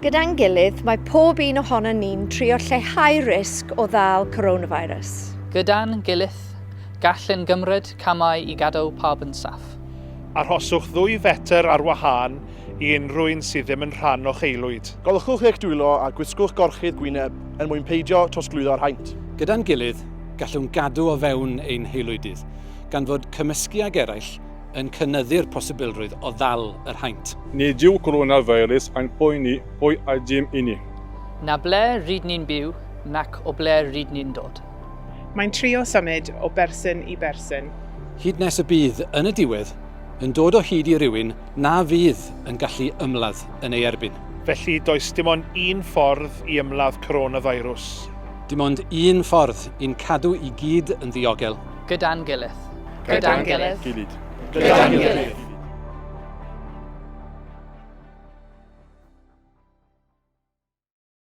Gyda'n gilydd, mae pob un ohonon ni'n trio lleihau risg o ddal coronavirus. Gyda'n gilydd, gallwn gymryd camau i gadw pawb yn saff. Arhoswch ddwy fetr ar wahân i unrhyw un sydd ddim yn rhan o'ch aelwyd. Golchwch eich dwylo a gwisgwch gorchudd gwyneb er mwyn peidio trosglwyddo'r haint. Gyda'n gilydd, gallwn gadw o fewn ein haelwydydd, gan fod cymysgu ag eraill yn cynyddu'r posibilrwydd o ddal yr haint. Nid yw coronavirus yn poeni pwy a dim i ni. Na ble rydyn ni'n byw, nac o ble rydyn ni'n dod. Mae'n trio symud o berson i berson. Hyd nes y bydd, yn y diwedd, yn dod o hyd i rywun na fydd yn gallu ymladd yn ei erbyn. Felly, does dim ond un ffordd i ymladd coronavirus. Dim ond un ffordd i'n cadw i gyd yn ddiogel. Gyda'n gilydd. Gyda'n gilydd. Gilydd. Gyda'n gilydd.